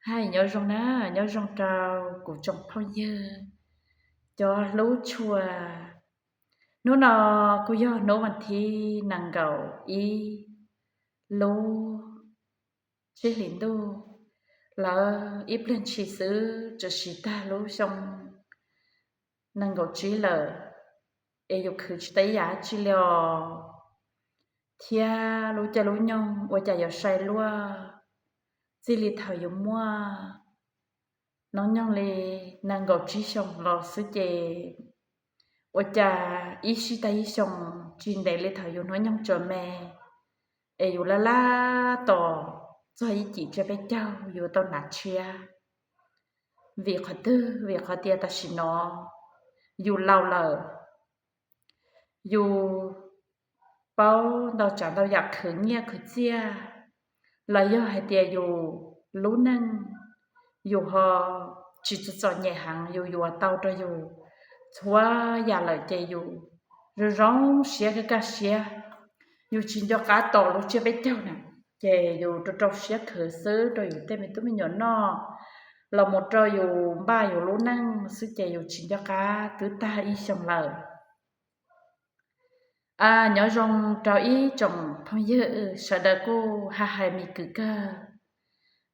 Hais nyob zoo na, nyob zoo rau kuv tsoom phooj ywg cov hlub tshua. Hnub no kuj yog hnub vas thib nees nkaum ib lub tsib hlis ntuj, lawv ib pliag ntshis xwb tsuas siv tag lub xyoo nees nkaum tsib lawm, es yus khwv tsis tau ib yam dab tsi li os. Thiab lub caij lub nyoog ua cas yuav sai luaj, txij li thaum yus muaj hnub nyoog li nees nkaum tsib xyoos los xwb ces ua cas ib sij tag ib xyoos tsis ntev li thaum yus hnub nyoog tseem me, es yus laj laj tos txog ib cim tsiab peb caug yus tau hnav tshiab. Vim qhov twg? Vim qhov tias tam sim no yus laus lawm, yus paub ntau tsav ntau yam khwv nyiaj khwv txiaj, los yog hais tias yus lub neej yus ho tsis txom txom nyem heev, yus yuav tau rau yus txhua yam lawm ces yus zoo zoo siab kaj kaj siab, yus tsis nco qab tos lub tsiab peb caug na, ces yus rau rau siab khwv xwb rau yus tej me tub me nyuam noj, los mus rau yus npaj yus lub neej xwb ces yus tsis nco qab twb tag ib xyoos lawm. Nyob zoo rau ib tsoom phooj ywg sawv daws kuj hais hais Mim Kwm kawg.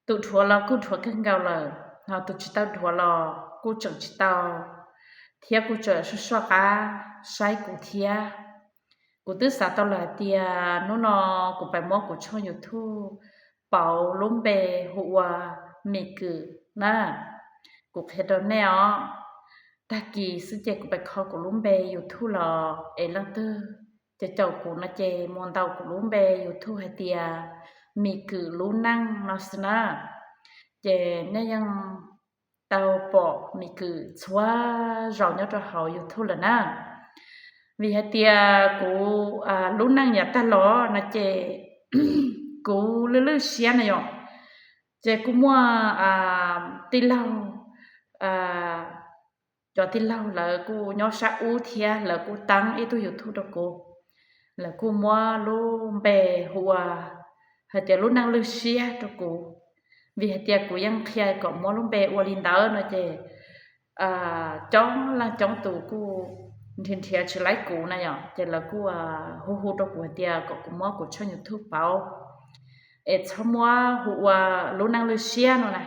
Tus dhuav los kuj dhuav kawg nkaus lawm, ho tus tsis tau dhuav los kuj tseem tsis tau, thiab kuj tseem soj soj qab saib kuv thiab. Kuv twb xav tau lawm hais tias hnub no kuv pais muab kuv tshooj YouTube pauv lub npe hu ua Mim Kwm na. Kuv qhia rau nej os, tag kis xwb ces kuv pais kho kuv lub npe YouTube los es leej twg caum caum kuv no ces mus ntaus kuv lub npe YouTube hais tias Mim Kwm lub neej no xwb na. Ces nej yeej tau pom Mim Kwm txhua zaus nyob rau hauv YouTube lawm na. Vim hais tias kuv lub neej yav tag los no ces kuv lwj lwj siab na yom, ces kuj muaj tij laug, cov tij laug lawv kuj nyob sab ub thiab lawv kuj teeb ib tug YouTube rau kuv. Lawv kuj muab lub npe hu ua hais tias lub neej lwj siab rau kuv, vim hais tias kuv yeej qhia kom muab lub npe ua li ntawd no ces coob leej coob tus kuj nrhiav nrhiav tsis laib kuv na yom, ces lawv kuj hu hu rau kuv hais tias kom kuv muab kuv tshooj YouTube pauv es txhob muab hu ua lub neej lwj siab no na,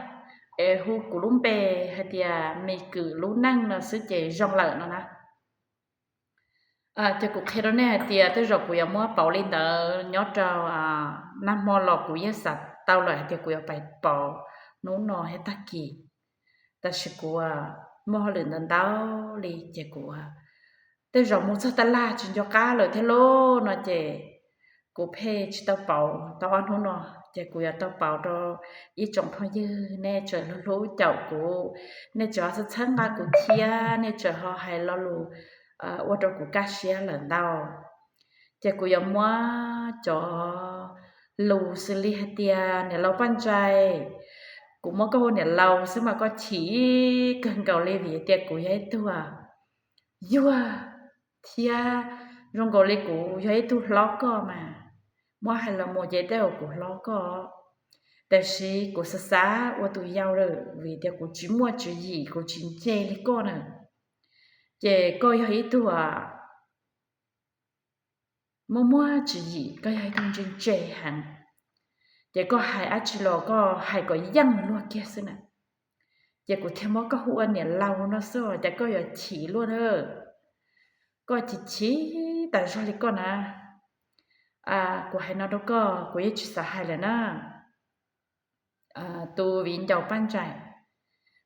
es hu kuv lub npe hais tias Mim Kwm lub neej no xwb ces zoo lawm no na. Ces kuv qhia rau nej hais tias tej zaum kuv yuav muab pauv li ntawd nyob rau nag hmo los kuv yeej xav tau lawm hais tias kuv yuav pais pauv hnub no thiab tag kis, tab sis kuv muaj hauj lwm ntau ntau li ces kuv tej zaum mus txog taj laj tsis nco qab lawm thiab lauj no ces kuv pheej tsis tau pauv tau ob hnub no, ces kuv yuav tau pauv rau ib tsoom phooj ywg nej tseem hlub hlub caum kuv, nej tseem ho txhawb txhawb nqa kuv thiab nej tseem ho hais lo lus ua rau kuv kaj siab lawm ntau. Ces kuv yuav muab cov lus xws li hais tias niam laus Paj Ntsais, kuv muab koj hu niam laus xwb mas koj chim kawg nkaus li vim tias kuv yog ib tug yuag thiab zoo nkaus li kuv yog ib tug hlob koj mas, muab hais los mus ces tej zaum kuv hlob koj, tab sis kuv xav xav ua tus yau lawm vim tias kuv tsis muaj tswv yim kuv tsis ntse li koj na. Ces koj yog ib tug muaj muaj tswv yim, koj yog ib tug ntse ntse heev, ces koj hais dab tsi los koj hais kom yeej luag kiag xwb na. Ces kuv thiaj muab koj hu ua niam laus no xwb ces koj yuav chim luaj na. Koj chim chim tas zog li koj na. Kuv hais no rau koj kuv yeej tsis xav hais lawm na. Tus viv ncaus Paj Ntsais,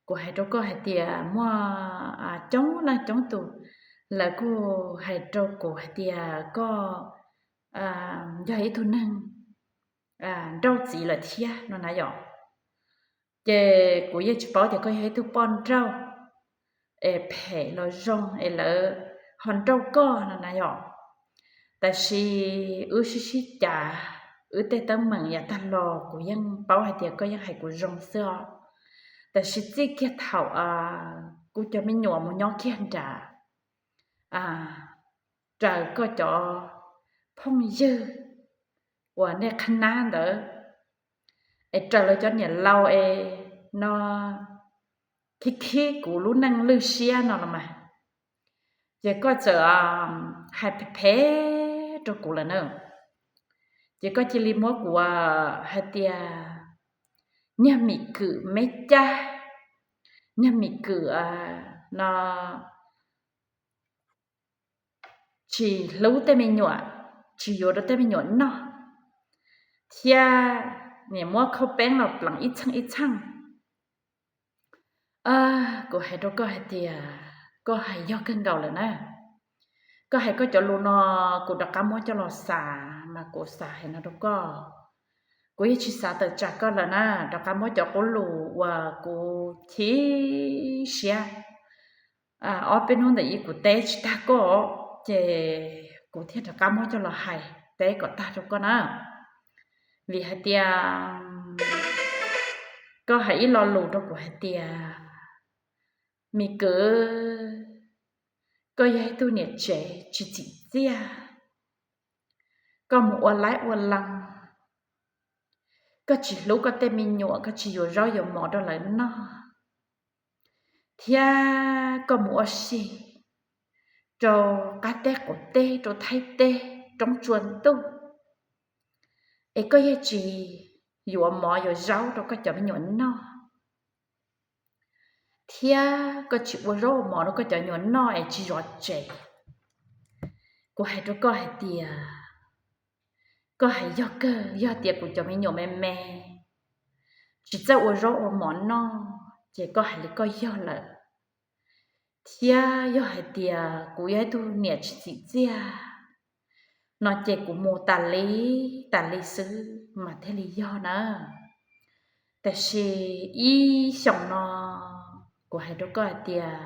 kuv hais rau koj hais tias muaj coob leej coob tus lawv kuj hais rau kuv hais tias koj yog ib tug neeg nrauj txiv lawm thiab no na yom. Ces kuv yeej tsis paub tias koj yog ib tug poj nrauj es phem los zoo es lawv ho nrauj koj no na yom. Tab sis wb sib sib cav, wb tej teeb meem yav tag los kuv yeej paub hais tias koj yeej hais kuv zoo xwb os. Tab sis txij kiag thaum kuv cov me nyuam mus nyob kiag nram raws koj cov phooj ywg uas nej qhab nab ntawd es raws lawv cov niam laus es no khib khib kuv lub neej lwj siab no los mas, ces koj txawm hais phem phem rau kuv lawm na. Ces koj cia li muab kuv hais tias niag mim kwm me cab, niag mim kwm no tsis hlub tej me nyuam, tsis yuav rau tej me nyuam noj, thiab niam muab khauj peeb los pleev ib txheej ib txheej. Kuv hais rau koj hais tias koj hais yog kawg nkaus lawm na. Koj hais koj cov lus no, kuv rov qab muab coj los xav mas kuv xav hais no rau koj, kuv yeej tsis xav tawm tsam koj lawm na. Rov qab muab cov qub lus uas kuv chim siab ob peb hnub ntawm ib kuv teb tsis tag koj, ces kuv thiaj rov qab muab coj los hais teb kom tag rau koj na. Vim hais tias koj hais ib lo lus rau kuv hais tias, me kwv, koj yog ib tug niam tsev tsis txim txiaj, koj mus ua laib ua lees, koj tsis hlub koj tej me nyuam, koj tsis yuav zaub yuav mov rau lawv noj, thiab koj mus ua si rau qab teb qaum teb, rau Thaib teb roob tsua ntuj, es koj yeej tsis yuav mov yuav zaub rau koj cov me nyuam noj, thiab koj tsis ua zaub ua mov rau koj cov me nyuam noj es tsis zov tsev. Kuv hais rau koj hais tias koj hais yog kawg, yog tias kuv cov me nyuam me me tsis txawj ua zaub ua mov noj, ces koj hais li koj yog lawm. Thiab yog hais tias kuv yog ib tug niam tsis txim txiaj no ces kuv mus tas li, tas li xwb mas thiaj li yog na. Tab sis ib xyoos no kuv hais rau koj hais tias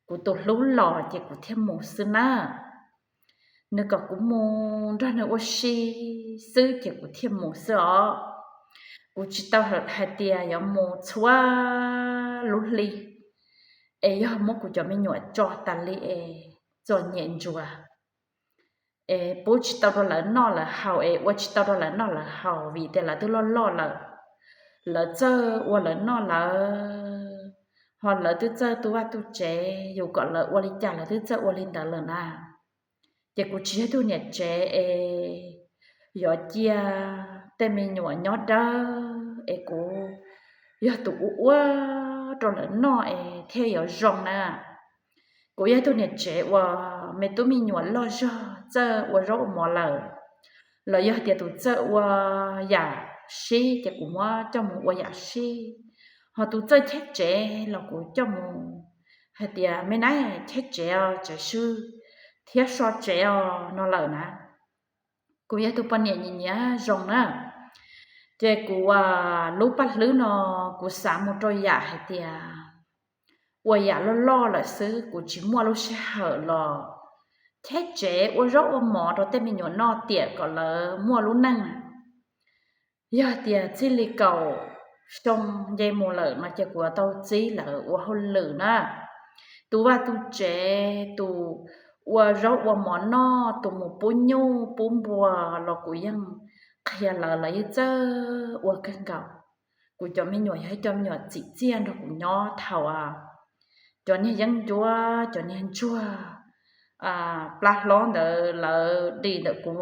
kuv tus hlub los ces kuv thiaj mus xwb na. Nws kom kuv mus nrog nws ua si xwb ces kuv thiaj mus xwb os. Kuv tsis tau hais tias yuav mus txhua lub hli, es yog muab kuv cov me nyuam tso tas li es txom nyem ntsuav, es pub tsis tau rau lawv noj lawv haus, es ua tsis tau rau lawv noj lawv haus vim tias lawv twb loj loj lawm, lawv txawj ua lawv noj lawv, ho lawv twb txawj tu vaj tu tsev, yus kom lawv ua li cas lawv twb txawj ua li ntawd lawm na. Ces kuv tsis yog tug niam tsev es yuav cia tej me nyuam nyob dawb es kuv yog tus ua ua rau lawv noj es thiaj yuav zoo na. Kuv yog tug niam tsev uas me tub me nyuam loj zog txawj ua zaub ua mov lawm, los yog tias tus txawj ua yam sib ces kuv muab coj mus ua yam sib, ho tus txawj cheb tsev los kuv coj mus hais tias me na, cheb tsev os, tsev swb thiab so tsev os no lawm na. Kuv yog tug poj niam nyiam nyiam zoo na. Ces kuv lub paj hlwb no kuv xav mus rau yam hais tias ua yam loj loj lawm xwb, kuv tsis muaj lub sij hawm los cheb tsev ua zaub ua mov rau tej me nyuam noj tiam kom lawv muaj lub neej. Yog tias txij li kaum xyoo nce mus lawm no ces kuv yuav tau txib lawv ua hauj lwm na. Tu vaj tu tsev, tus ua zaub ua mov noj, tus mus pub nyuj pub npua los kuv yeej qhia lawv, lawv yeej txawj ua kawg nkaus. Kuv cov me nyuam yog ib cov me nyuam txim txiaj nrog kuv nyob thaum cov niag yeeb ncuab, cov niag ntsuag plab hlob ntawd lawv dim ntawm kuv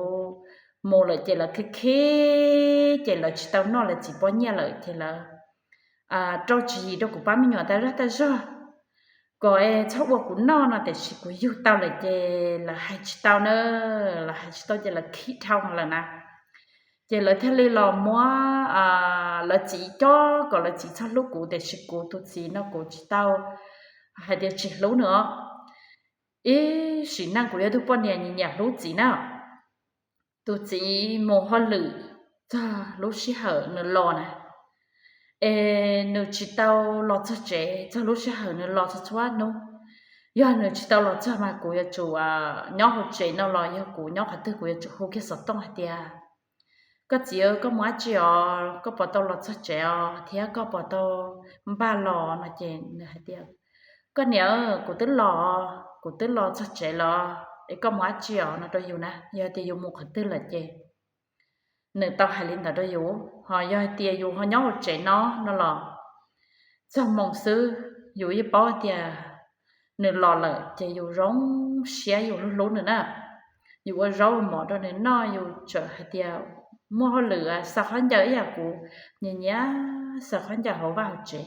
mus lawm ces lawv khib khib ces lawv tsis tau noj lawv txiv pob nyiaj lawm ces lawv rau tswv yim rau kuv pab me nyuam tas zog tas zog kom es txhob ua kuv noj no, tiam sis kuv yug tau lawm ces lawv hais tsis tau na, lawv hais tsis tau ces lawv khib dhau lawm na. Ces lawv thiaj li los muab lawv txiv cob kom lawv txiv txhob hlub kuv, tiam sis kuv tus txiv no kuv tsis tau hais tias tsis hlub nws os. Ib sim neej kuv yog tug poj niam nyiam hlub txiv na. Tus txiv mus hauj lwm txog lub sij hawm nws los na, es nws tsis tau los txog tsev txog lub sij hawm nws los txog txhua hnub. Yog nws tsis tau los txog mas kuv yuav tsum nyob hauv tsev no los yog kuv nyob qhov twg kuv yuav tsum hu kiag xov tooj hais tias, koj txiv, koj mus dab tsi os, koj puas tau los txog tsev os, thiab koj puas tau npaj los no ces nws hais tias, koj niam, kuv twb los, kuv twb los txog tsev los, es koj mus dab tsi os no rau yus na. Yog tias yus mus qhov twg lawm ces nws tau hais li ntawd rau yus. Ho yog hais tias yus ho nyob hauv tsev no no los txog moos xwb, yus yeej paub tias nws los lawm ces yus zoo siab yus hlub hlub nws na. Yus ua zaub ua mov rau nws noj, yus txawm hais tias muaj hauj lwm xa khaub ncaws ib yam kuv nyiam nyiam xa khaub ncaws hauv vaj hauv tsev,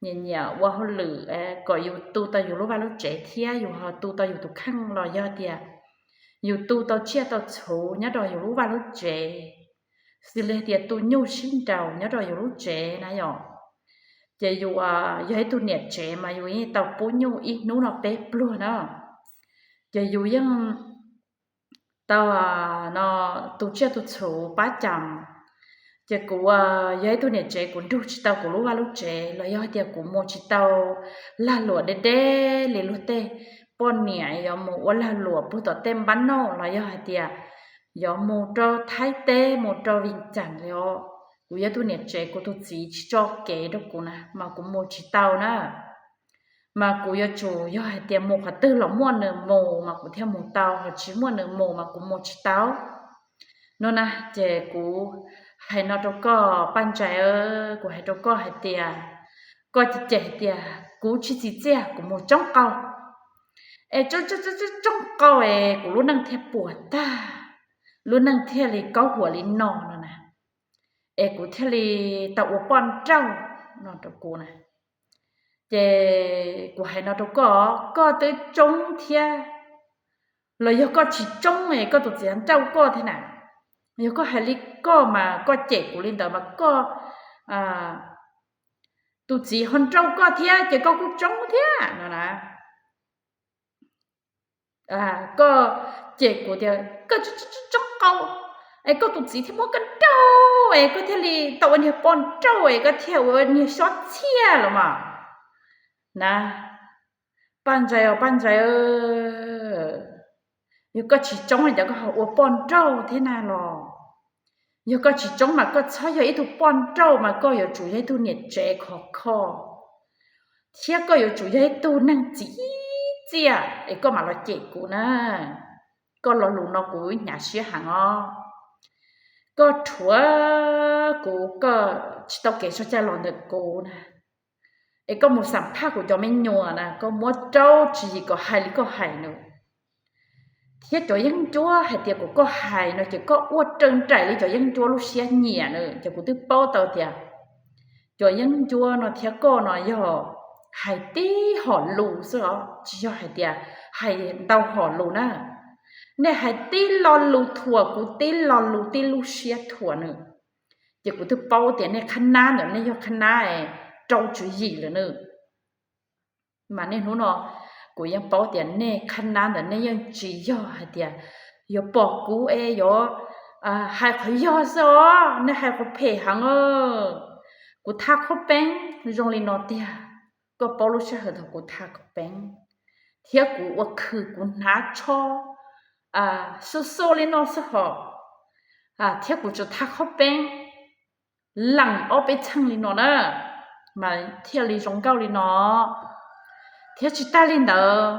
nyiam nyiam ua hauj lwm kom yus tu tau yus lub vaj lub tsev thiab yus ho tu tau yus tus kheej los yog tias yus tu tau tsiaj tau txhu nyob rau yus lub vaj lub tsev, xws li tias tu nyuj sib nraus nyob rau yus lub tsev na yom. Ces yus yog ib tug niam tsev mas yus yeej tau pub nyuj ib hnub no peb pluag na. Ces yus yeej tau no tu tsiaj tu txhu pab cam. Ces kuv yog ib tug niam tsev, kuv nrug tsis tau kuv lub vaj lub tsev los yog tias kuv mus tsis tau lag luam deb deb li luag tej poj niam yuav mus ua lag luam puag tom tej npab noj los yog hais tias yuav mus rau Thaib teb mus rau Vim Cas li os. Kuv yog ib tug niam tsev, kuv tus txiv tsis tso kev rau kuv na mas kuv mus tsis tau na. Mas kuv yuav tsum yog hais tias mus qhov twg los muaj nws mus mas kuv thiaj mus tau, ho tsis muaj nws mus mas kuv mus tsis tau no na. Ces kuv hais no rau koj Paj Ntsais, kuv hais rau koj hais tias koj cem cem hais tias kuv tsis txiv txiaj, kuv mus tsoob qau es tsoob qau es kuv lub neej thiaj puas tag, lub neej thiaj li kaub huam li no no na, es kuv thiaj li tau ua poj nrauj no rau kuv na. Ces kuv hais no rau koj, koj twb tsoob thiab los yog koj tsis tsoob es koj tus txiv nrauj koj thiab na? Yog koj hais li koj mas koj cem kuv li ntawd mas koj tus txiv ho nrauj koj thiab ces koj kuj tsoob thiab no na. Koj cem kuv tias koj tsoob qau es koj tus txiv thiaj muab koj nrauj es koj thiaj li tau ua niag poj nrauj es koj thiaj ua niag xob txhiaj los mas na. Paj Ntsais os Paj Ntsais, yog koj tsis tsoob cas koj ho ua poj nrauj thiab na los? Yog koj tsis tsoob mas koj txhob yog ib tug poj nrauj mas koj yuav tsum yog ib tug niam tsev khov kho thiab koj yuav tsum yog ib tug neeg txiv txiaj es koj mam los cem kuv na. Koj lo lus no kuv hnyav siab heev os. Koj rhuav kuv, koj tsis tau kev tso cai los ntawm kuv na. Es koj mus xam phaj kuv cov me nyuam na, koj muab rau tswv yim kom hais li koj hais no. Thiab cov yeeb ncuab hais tias kom koj hais no ces koj ua raws nraim li cov yeeb ncuab lub siab nyiam na. Ces kuv twb paub tau tias cov yeeb ncuab no thiab koj no yog hais tib hom lus xwb os, tsis yog hais tias hais ntau hom lus na. Nej hais tib lo lus thuam kuv, tib lo lus tib lub siab thuam nws, ces kuv twb paub tias nej qhab nab ntawm nej yog qhab nab rau tswv yim lawm na. Mas niaj hnub no kuv yeej paub tias nej qhab nab ntawm nej yeej tsis yog hais tias yuav pom kuv es yuav hais qhov yog xwb os, nej hais qhov phem heev. Kuv tha qhaub peeb zoo li no tiag, koj paub lub sij hawm thaum kuv tha qhaub peeb thiab kuv ua khwm kuv hnav tsho xu xu li no xwb hos, thiab kuv tsuas tha qhaub peeb lees ob peb txheej li no na, mas thiaj li zoo nkauj li no. Thiab tsis tag li ntawd,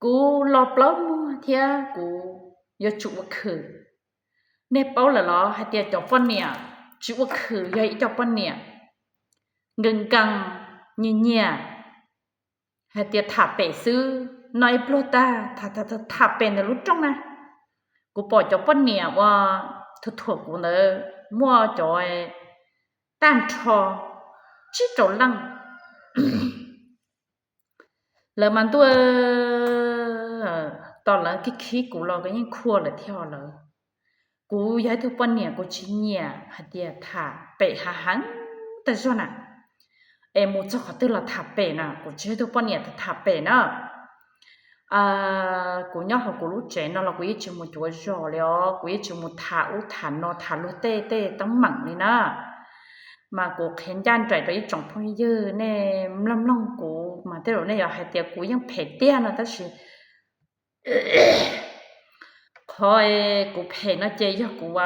kuv los plaub muag thiab kuv yuav tsum ua khwm. Nej paub lawm los hais tias cov poj niam tsis ua khwm yog ib co poj niam nkees nkees, nyias nyias hais tias tham pem xwb, noj ib pluag tag tham pem ntawm lub rooj na. Kuv pom cov poj niam uas thuam thuam kuv ntawd muaj cov tag nrho tsib rau leej. Lawv mas ntuj, tos lawv khib khib kuv los kuv yeej khuaj lawm thiab lawm. Kuv yog ib tug poj niam kuv tsis nyiam hais tias tham pem hav heev tag zog na, es mus txog qhov twg los tham pem na, kuv tsis yog ib tug poj niam tham pem na. Kuv nyob hauv kuv lub tsev no los kuv yeej tsis mus cuav zos li os, kuv yeej tsis mus tham ub tham no tham luag tej tej teeb meem li na. Mas kuv qhia ncaj nraim rau ib tsoom phooj ywg nej mloog mloog kuv mas tej zaum nej yuav hais tias kuv yeej phem tiag no tab sis qhov kuv phem no ces yog kuv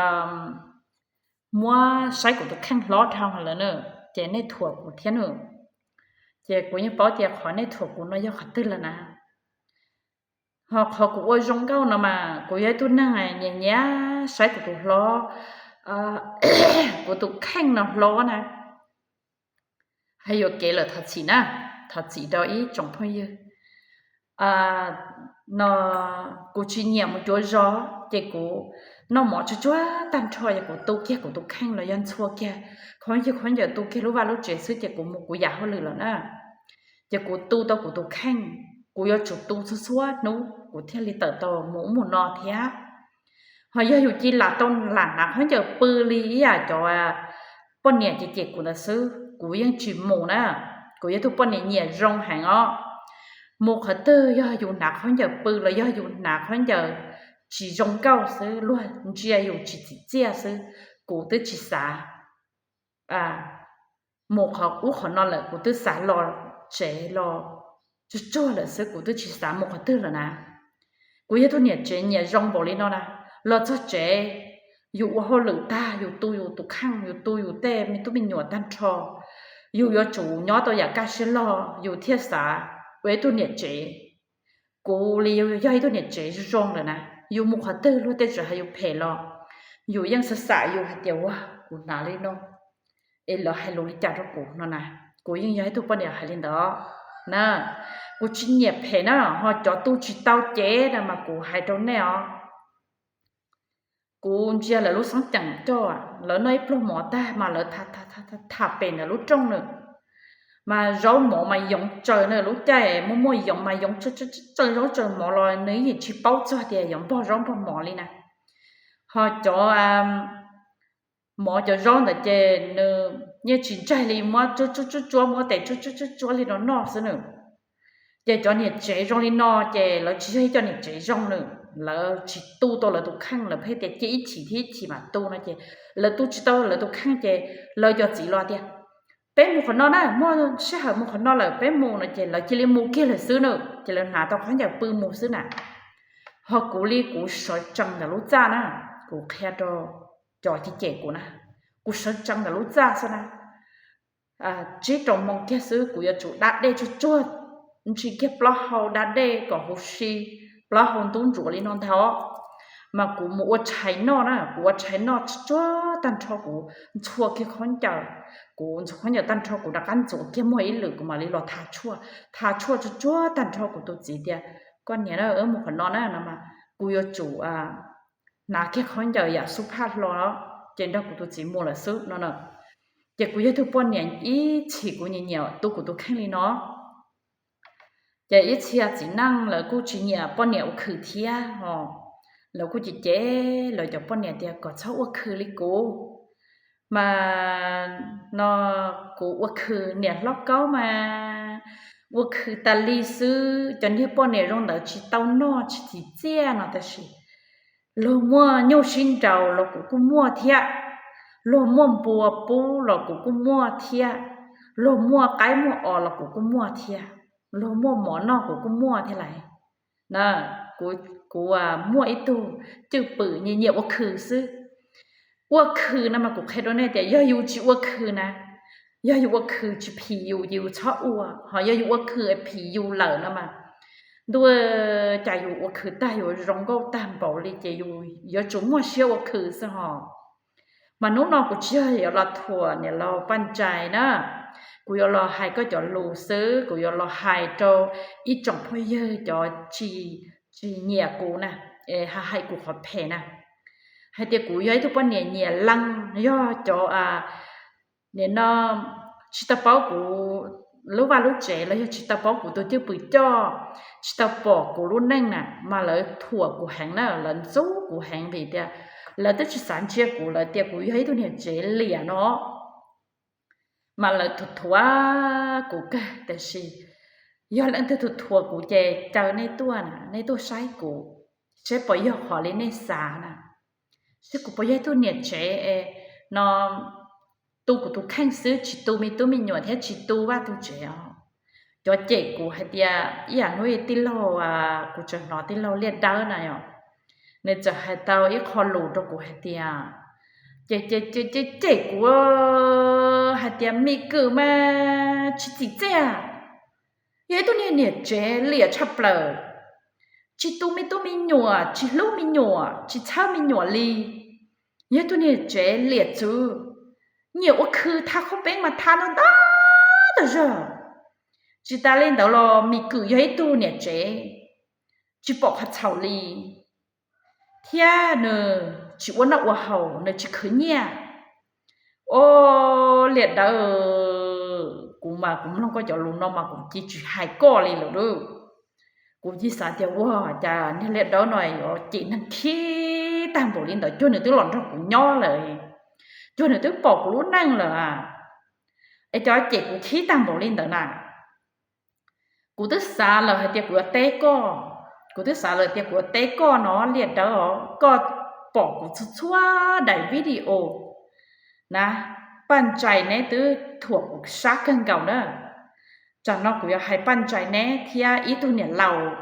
muab saib kuv tus kheej hlob dhau lawm na, ces nej thuam kuv thiab na. Ces kuv yeej paub tias qhov nej thuam kuv no yog qhov twg lawm na. Ho qhov kuv ua zoo nkauj no mas kuv yog ib tug neeg nyiam nyiam saib kuv tus hlob, kuv tus kheej no hlob na. Hais yuam kev lawm thov txim na, thov txim rau ib tsoom phooj ywg. No kuv tsis nyiam mus cuav zos ces kuv noj mov tsuag tsuag tag nrho ces kuv tu kiag kuv tus kheej los yog ntxhua kiag khaub ncaws, khaub ncaws tu kiag lub vaj lub tsev xwb ces kuv mus kuv yam hauj lwm lawm na. Ces kuv tu tau kuv tus kheej, kuv yuav tsum tu txhua txhua hnub kuv thiaj li tawm tau mus ub mus no thiab. Ho yog yus cia li lam tau lam hnav khaub ncaws pw li ib yam cov poj niam cem cem kuv ntawd xwb kuv yeej tsis mus na. Kuv yog tus poj niam nyiam zoo heev os. Mus qhov twg yog yus hnav khaub ncaws pw los yog yus hnav khaub ncaws tsis zoo nkauj xwb luag ntsia yus tsis txim txiaj xwb, kuv twb tsis xav mus qhov ub qhov no lawm, kuv twb xav los tsev los tsuag tsuag lawm xwb, kuv twb tsis xav mus qhov twg lawm na. Kuv yog tus niam tsev nyiam zoo npaum li no na. Los txog tsev, yus ua hauj lwm tag yus tu yus tus kheej, yus tu yus tej me tub me nyuam tag nrho, yus yuav tsum nyob tau yam kaj siab log yus thiaj xav ua ib tug niam tsev. Kuv li yus yog ib tug niam tsev zoo zoo lawm na, yus mus qhov twg luag tej txawm hais yus phem los yus yeej xav xav yus hais tias ua kuv hnav li no es lawv hais lus li cas rau kuv no na. Kuv yeej yog ib tug poj niam hais li ntawd na. Kuv tsis nyiam phem na, ho cov tu tsis tau cev na mas kuv hais rau nej os. Kuv ntsia lawv lub xeeb ceem coj, lawv noj ib pluag mov tag mas lawv tham pem ntawm lub rooj na, mas zaub mov mas yoov tsaws na, lub caij muaj muaj yoov mas yoov tsaws zaub tsaws mov los nws yeej tsis paub txog tias yuav npog zaub npog mov li na. Ho cov mov cov zaub ntawd ces nws yeej tsis ntsaig li, muab tsuab tsuab tsuab tsuab, muab tes tsuab tsuab tsuab tsuab li no noj xwb na. Ces cov niam tsev zoo li no ces lawv tsis yog ib co niam tsev zoo na. Lawv tsis tu tau lawv tus kheej, lawv pheej tias cia ib chim thiab ib chim mam tu no ces lawv tu tsis tau lawv tus kheej ces lawv cov txiv los tias peb mus qhov no na, muaj sij hawm mus qhov no lawm peb mus no ces lawv cia li mus kiag lawm xwb na, ces lawv hnav tau khaub ncaws pw mus xwb na. Ho kuv li kuv sawv tsees ntawm lub txaj na, kuv qhia rau cov cem cem kuv na, kuv sawv tsees ntawm lub txaj xwb na, tsib rau moo kiag xwb kuv yuav tsum da dej tsuag tsuag, ntsis kiag plaub hau da dej kom huv si, plaub hau ntub ntsuav li no ntag os. Mas kuv mus ua tshais noj na, kuv ua tshais noj tsuag tsuag tag nrho kuv ntxhua kiag khaub ncaws, kuv ntxhua khaub ncaws tag nrho kuv rov qab ntxuav kiag muag ib lwm kuv mam li los tha tshuaj, tha tshuaj tsuag tsuag tag nrho kuv tus txiv tias koj niam na, wb mus qhov no na no mas kuv yuav tsum hnav kiag khaub ncaws yam xub phaj hlo ces nrog kuv tus txiv mus lawm xwb no na. Ces kuv yog tug poj niam ib txhis kuv nyiam nyiam tu kuv tus kheej li no. Ces ib txhia txiv neej lawv kuj tsis nyiam poj niam ua khwm thiab os, lawv kuj cem cem lawv cov poj niam tias kom txhob ua khwm li kuv. Mas no kuv ua khwm niam hlob Kaub mas ua khwm tas li xwb, cov niag poj niam zoo ntawd tsis tau noj tsis txim txiaj no tab sis luag muaj nyuj sib nraus los kuv kuj muaj thiab, luag muaj npua pub los kuv kuj muaj thiab, luag muaj qaib muaj os los kuv kuj muaj thiab, luag muaj mov noj kuv kuj muaj thiab lawm. Kuv muaj ib tug cwj pwm nyiam nyiam ua khwm xwb. Ua khwm no mas kuv qhia rau nej tias yog yus tsis ua khwm na, yog yus ua khwm tsis phim yus ces yus txhob ua, ho yog yus ua khwm phim yus lawm no mas ntuj, cas yus ua khwm tag yuav zoo nkauj tag npaum li ces yus yuav tsum muaj siab ua khwm xwb hos. Mas hnub no kuv tsis yog yuav los thuam niam laus Paj Ntsais na, kuv yuav los hais koj cov lus xwb, kuv yuav los hais rau ib tsoom phooj ywg cov tsis nyiam kuv na, hais kuv qhov phem na, hais tias kuv yog ib tug poj niam nyiam leej, yog cov nim no tsis tau paub kuv lub vaj lub tsev los yog tsis tau paub kuv tus cwj pwm coj, tsis tau pom kuv lub neej na mas lawv thuam kuv heev na, lawv ntxub kuv heev vim tias lawv twb tsis xav ntsia kuv, lawv tias kuv yog ib tug niam tsev liam no. Mas lawv thuam thuam kuv kawg, tiam sis yog leej twg thuam thuam kuv ces caw nej tuaj na, nej tuaj saib kuv, saib puas yog qhov li nej xav na, saib kuv puas yog ib tug niam tsev no tu kuv tus kheej xwb tsis tu me tub me nyuam thiab tsis tu vaj tu tsev os. Cov cem kuv hais tias ib yam hnub tij laug, kuv tseem hnov tij laug Liaj Dawb na yom, nws txawm hais tau ib qho lus rau kuv hais tias, cem cem cem cem kuv hais tias me kwm mas tsis txim txiaj, yog ib tug niag niam tsev liam tshaj plaws, tsis tu me tub me nyuam, tsis hlub me nyuam, tsis txhawb me nyuam li, yog ib tug niag tsev liam txwv, nyiam ua khw tha khaub peeb mas tha ntau ntau zog. Tsis tas li ntawd los Mim Kwm yog ib tug niam tsev tsis pom qhov txhaum li, thiab nws tsis ua noj ua haus, nws tsis khwv nyiaj. Au, Liaj Dawb, kuv mas kuv mloog koj cov lus no mas kuv cia tsis hais koj li lawm lauj. Kuv cia xav tias ua cas niag Liaj Dawb no yuav cem neeg khib tag npaum li ntawd, cuag nws twb los nrog kuv nyob lawm, cuag nws twb pom kuv lub neej lawm, es cov cem kuv khib tag npaum li ntawd na. Kuv twb xav lawm hais tias kuv yuav teb koj, kuv twb xav lawm tias kuv yuav teb koj no Liaj Dawb, koj pom kuv txhua txhua daim video na, Paj Ntsais neb twb thuam kuv sab kawg nkaus na. Tsam no kuv yuav hais Paj Ntsais neb thiab ib tug niam laus,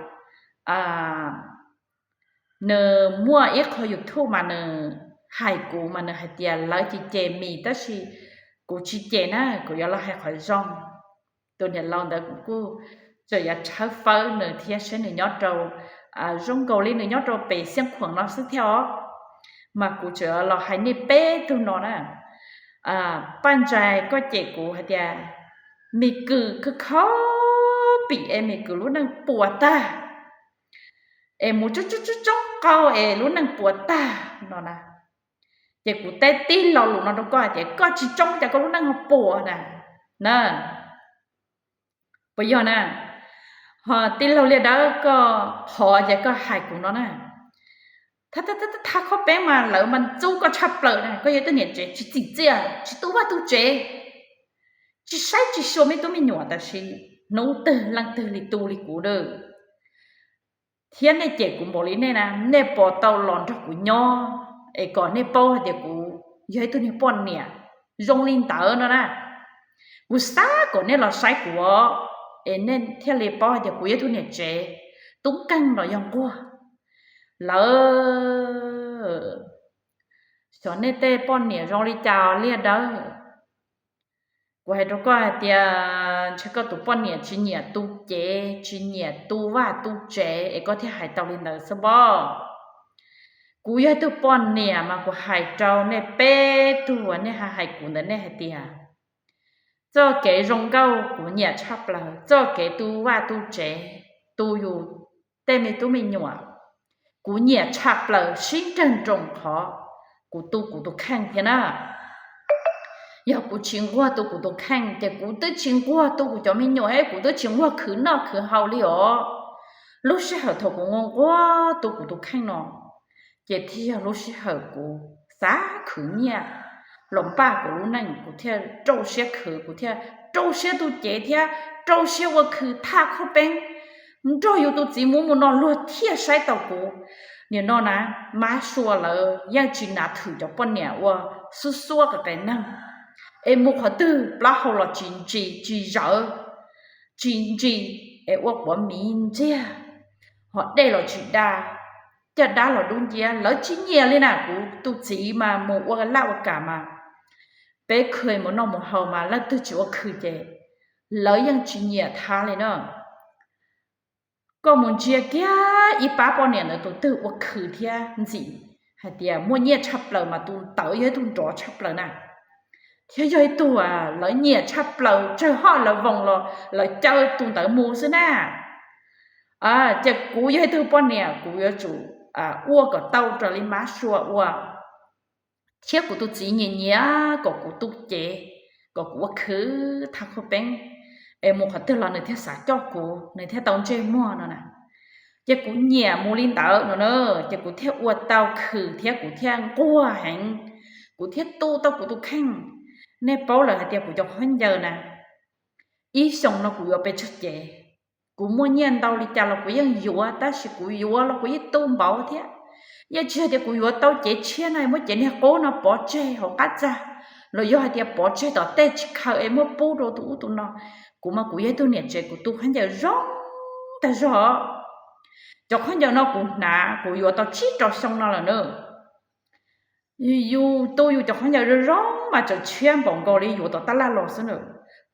nws muaj ib qho YouTube mas nws hais kuv mas nws hais tias lawv cem cem Mim tab sis kuv tsis cem na, kuv yuav los hais qhov zoo. Tus niam laus ntawd kuv kuj tseem yuav tshawb fawb nws thiab saib nws nyob rau, zoo nkaus li nws nyob rau pem Xiab Khuam no xwb thiab os. Mas kuv tseem los hais nej peb tug no na. Paj Ntsais koj cem kuv hais tias Mim Kwm khawb khawb pim es Mim Kwm lub neej puas tag, es mus tsoob tsoob tsoob qau es lub neej puas tag no na. Ces kuv teb tib lo lus no rau koj hais tias koj tsis tsoob cas koj lub neej ho puas na, na. Puas yog na? Ho tij laug Liaj Dawb koj qhov ces koj hais kuv no na. Thaj khob peeb mas lawv mas ntxub koj tshaj plaws na, koj yog ib tug niam tsev tsis txim txiaj, tsis tu vaj tu tsev, tsis saib tsis xyuas me tub me nyuam, tab sis hnub twg leej twg li tu li kuv na. Thiab nej cem kuv npaum li nej na, nej puas tau los nrog kuv nyob es kom nej paub hais tias kuv yog ib tug niag poj niam zoo li ntawd no na. Kuv xav kom nej los saib kuv es nej thiaj li paub hais tias kuv yog ib tug niam tsev tub nkeeg los yog nquag. Lawv, xyov nej tej poj niam zoo li cas Liaj Dawb. Kuv hais rau koj hais tias ntshe koj tus poj niam tsis nyiam tu cev, tsis nyiam tu vaj tu tsev es koj thiaj hais tau li ntawd xwb pob. Kuv yog ib tug poj niam mas kuv hais rau nej peb tug uas nej hais kuv ntawd, nej hais tias txoj kev zoo nkauj kuv nyiam tshaj plaws, txoj kev tu vaj tu tsev, tu yus tej me tub me nyuam, kuv nyiam tshaj plaws sib nrawg nroos qhov kuv tu kuv tus kheej thiab na. Yog kuv tsis nquag tu kuv tus kheej ces kuv twb tsis nquag tu kuv cov me nyuam es kuv twb tsis nquag khwv noj khwv haus li os. Lub sij hawm thaum kuv nquag nquag tu kuv tus kheej no ces thiaj yog lub sij hawm kuv xav khwv nyiaj los npaj kuv lub neej, kuv thiaj rau siab khwv, kuv thiaj rau siab tu cev thiab rau siab ua khw thaj khob peeb nrog yus tus txiv mus mus no luag thiaj saib tau kuv. Nim no na, mab sua lawv yeej tsis nav thwm cov poj niam ua xub xuab qe qe neeg, es mus qhov twg plaub hau los tsis ntsis tsis zawv, tsis ntsis, es ua quav miv ntxiag, ho dej los tsis da, caj dab los dub nciab, lawv tsis nyiam li na. Kuv tus txiv mas mus ua laj ua kam mas peb khw mus noj mus haus mas leej twg tsis ua khw ces lawv yeej tsis nyiam thab li na. Koj mus ntsia kiag ib pab poj niam ntawd tus twg ua khw thiab ntxim hais tias muaj nyiaj tshaj plaws mas tus ntawd yog ib tug nrov tshaj plaws na, thiab yog ib tug lawv nyiam tshaj plaws, tsawg hoj lawv voos los lawv caw tus ntawd mus xwb na. Ces kuv yog ib tug poj niam kuv yuav tsum ua kom tau raws li mab sua ua, thiab kuv tus txiv nyiam nyiam kom kuv tu cev, kom kuv ua khw thaj khob peeb, es mus qhov twg los nws thiaj xav coj kuv, nws thiaj tau ntsej muag no na. Ces kuv nyiam mus li ntawd no na, ces kuv thiaj ua tau khw thiab kuv thiaj nquag heev, kuv thiaj tu tau kuv tus kheej. Nej paub lawm hais tias kuv cov khaub ncaws na, ib xyoos no kuv yuav pes tsawg cev. Kuv muaj nyiaj ntau li cas los kuv yeej yuav, tab sis kuv yuav los kuv yeej tu npaum thiab. Yeej tsis hais tias kuv yuav tau cev tshiab no muab cev niag qub no pov tseg hauv qab txag, los yog hais tias pov tseg tom tej tsis khaws es muab pub rau tus ub tus no. Kuv mas kuv yog ib tug niam tsev kuv tu khaub ncaws zoo tag zog. Cov khaub ncaws no kuv hnav kuv yuav tau tsib rau xyoo no lawm na. Yus tu yus cov khaub ncaws zoo zoo mas tseem tshiab npaum nkaus li yuav tom tab laj los xwb na.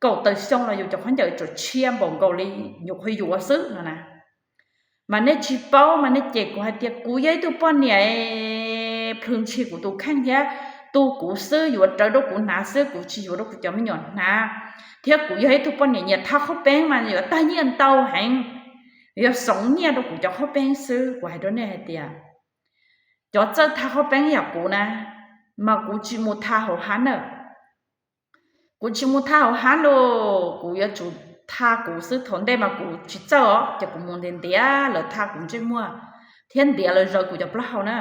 Kaum tawm xyoo los yus cov khaub ncaws tseem tshiab npaum nkaus li nyuam qhuav yuav xwb no na. Mas nej tsis paub mas nej cem kuv hais tias kuv yog ib tug poj niam plhws ntshis kuv tus kheej thiab tu kuv xwb, yuav rawv rau kuv hnav xwb, kuv tsis yuav rau kuv cov me nyuam hnav. Thiab kuv yog ib tug poj niam nyiam thaj qhaub peeb mas yuav tag nyiaj ntau heev, yog xoov nyiaj rau kuv cov qhaub peeb xwb. Kuv hais rau nej hais tias cov txawj thaj qhaub peeb yam kuv na, mas kuv tsis mus thaj hauv hab na. Kuv tsis mus thaj hauv hab los, kuv yuav tsum thaj kuv xwb. Thaum ntej mas kuv tsis txawj os, ces kuv mus ntiav ntiav lawv thaj kuv ntsej muag thiab ntiav lawv zawv kuv cov plaub hau na.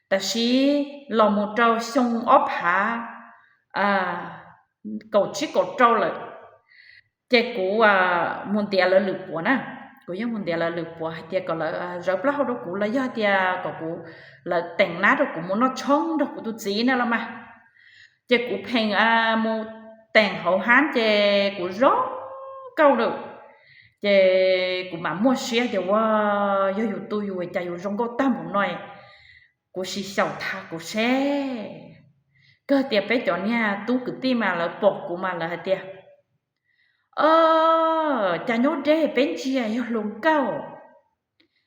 Tab sis los mus rau xyoo ob phav kaum tsib kaum rau lawm, ces kuv mus ntiav lawv lwm puav na. Kuv yeej mus ntiav lawv lwm puav hais tias kom lawv zawv plaub hau rau kuv los yog tias kom kuv, lawv teem nab rau kuv mus noj tshoob nrog kuv tus txiv na los mas. Ces kuv pheej mus teem hauv hab ces kuv zoo nkauj lawm. Ces kuv mam muaj siab tias ua, yog yus tu yus cas yus zoo nkauj tag npaum no, kuv sim xyaum thaj kuv seb. Kawg tias peb cov niag tub kwv tij mas lawv pom kuv mas lawv hais tias, o, cas nyob deb peb ntsia yog hluas nkauj,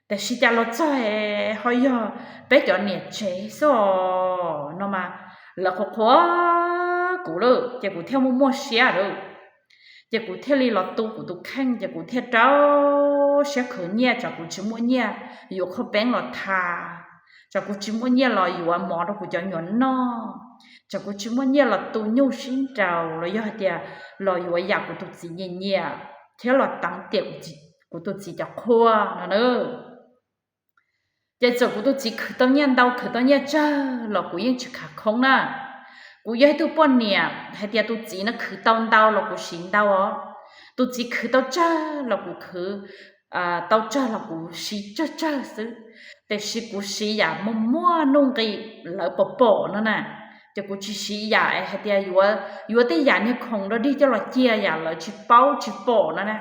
tab sis cas los txog ho yog peb cov niam tsev xwb no mas, lawv qhuas qhuas kuv lawm ces kuv thiaj muaj muaj siab lawm. Ces kuv thiaj li los tu kuv tus kheej, ces kuv thiaj rau siab khwv nyiaj, tsam kuv tsis muaj nyiaj yuav qhaub peeb los thaj, tsam kuv tsis muaj nyiaj los yuav mov rau kuv cov nyuam noj, tsam kuv tsis muaj nyiaj los tu nyuj sib nraus los yog hais tias los yuav yam kuv tus txiv nyiam nyiam thiab los teev tiam kuv tus txiv cov qhua no na. Ces txawm kuv tus txiv khwv tau nyiaj ntau khwv tau nyiaj tsawg los kuv yeej tsis khav khoob na. Kuv yog ib tug poj niam hais tias tus txiv no khwv tau ntau los kuv siv ntau os, tus txiv khwv tau tsawg los kuv khwv tau tsawg los kuv siv tsawg tsawg xwb. Tiam sis kuv siv yam muaj muaj nuj nqis lawv pom pom no na, ces kuv tsis siv yam hais tias yuav tej yam niag khoom dog dig coj los cia yam lawv tsis paub tsis pom no na.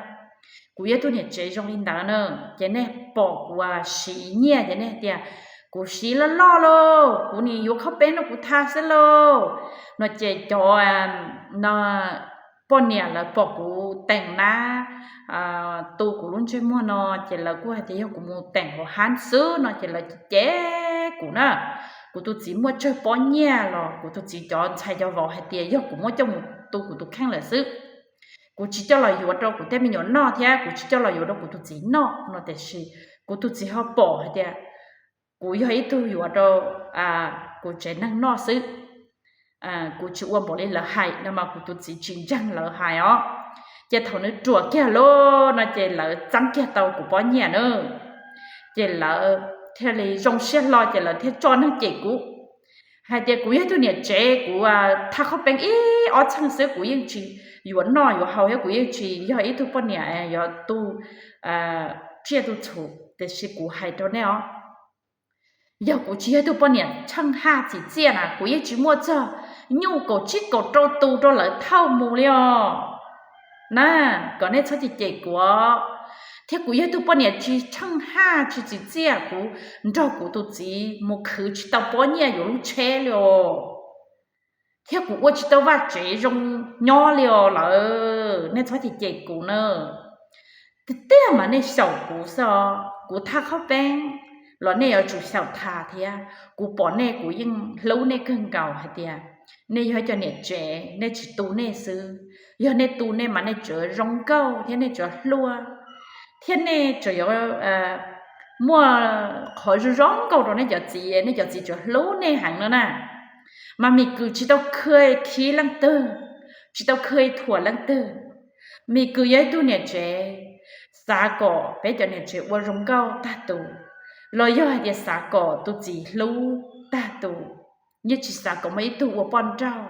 Kuv yog ib tug niam tsev zoo li ntawd na, ces nej pom kuv siv nyiaj ces nej tias kuv siv loj loj lauj, kuv nim yuav qhaub peeb rau kuv thaj xwb lauj no ces cov no poj niam lawv pom kuv teem nab tu kuv lub ntsej muag no ces lawv kuj hais tias yog kuv mus teem hauv hab xwb no ces lawv cem kuv na. Kuv tus txiv muaj tsawg pob nyiaj los kuv tus txiv cov ntxhais cov vauv hais tias yog kuv muab coj mus tu kuv tus kheej lawm xwb. Kuv tsis coj los yuav rau kuv tej me nyuam noj thiab kuv tsis coj los yuav rau kuv tus txiv noj no tiam sis kuv tus txiv ho pom hais tias kuv yog ib tug yuav rau kuv tsev neeg noj xwb. Kuv tsis ua npaum li lawv hais no mas kuv tus txiv tsis ntseeg lawv hais os. Ces thaum nws ruam kiag lawm no ces lawv txeeb kiag tau kuv pob nyiaj na. Ces lawv thiaj li zoo siab hlo ces lawv thiaj tso neeg cem kuv hais tias kuv yog ib tug niam tsev, kuv thaj qhaub peeb ib ob txheej xwb kuv yeej tsis yuav noj yuav haus thiab kuv yeej tsis yog ib tug poj niam yuav tu tsiaj tu txhu, tiam sis kuv hais rau nej os, yog kuv tsis yog ib tug poj niam tsheej haj txim txiaj na kuv yeej tsis muaj txog nyuj kaum tsib kaum rau tus rau lawv thauj mus li os na. Kom nej txhob cem cem kuv, thiab kuv yog ib tug poj niam tsis tsheej haj tsis txim txiaj, kuv nrog kuv tus txiv mus khwv tsis tau pob nyiaj yuav lub tsheb li os, thiab kuv ua tsis tau vaj tsev zoo nyob li os lawm, nej txhob cem cem kuv na. Tiag tiag mas nej xyaum kuv xwb os, kuv thaj qhaub peeb los nej yuav tsum xyaum thaj thiab. Kuv pom nej kuv yeej hlub nej kawg nkaus hais tias nej yog ib cov niam tsev, nej tsis tu nej xwb, yog nej tu nej mas nej tseem zoo nkauj thiab nej tseem hluas, thiab nej tseem yuav muaj qhov zoo zoo nkauj rau nej cov txiv, nej cov txiv tseem hlub nej heev no na. Mas Mim Kws tsis tau khw khi leej twg, tsis tau khw thuam leej twg. Mim Kws yog ib tug niam tsev xav kom peb cov niam tsev ua zoo nkauj tag tus, los yog hais tias xav kom tus txiv hlub tag tus, yeej tsis xav kom muaj ib tug ua poj nrauj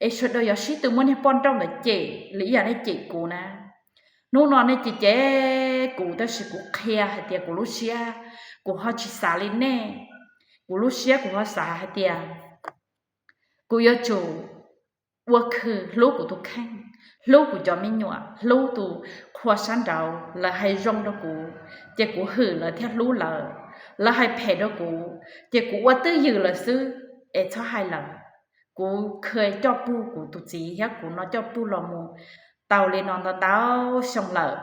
es sawv daws yuav sib tw muab niag poj nrauj ntawd cem li ib yam nej cem kuv na. Hnub no nej cem cem kuv tab sis kuv qhia hais tias kuv lub siab kuv ho tsis xav li nej. Kuv lub siab kuv ho xav hais tias kuv yuav tsum ua khw hlub kuv tus kheej, hlub kuv cov me nyuam, hlub tus qhua sab nraud, lawv hais zoo rau kuv ces kuv hwm lawv thiab hlub lawv, lawv hais phem rau kuv ces kuv ua twj ywm lawm xwb es txhob hais lawm. Kuv khw coj pug kuv tus txiv thiab kuv no coj pug los mus tau li no ntau ntau xyoo lawm,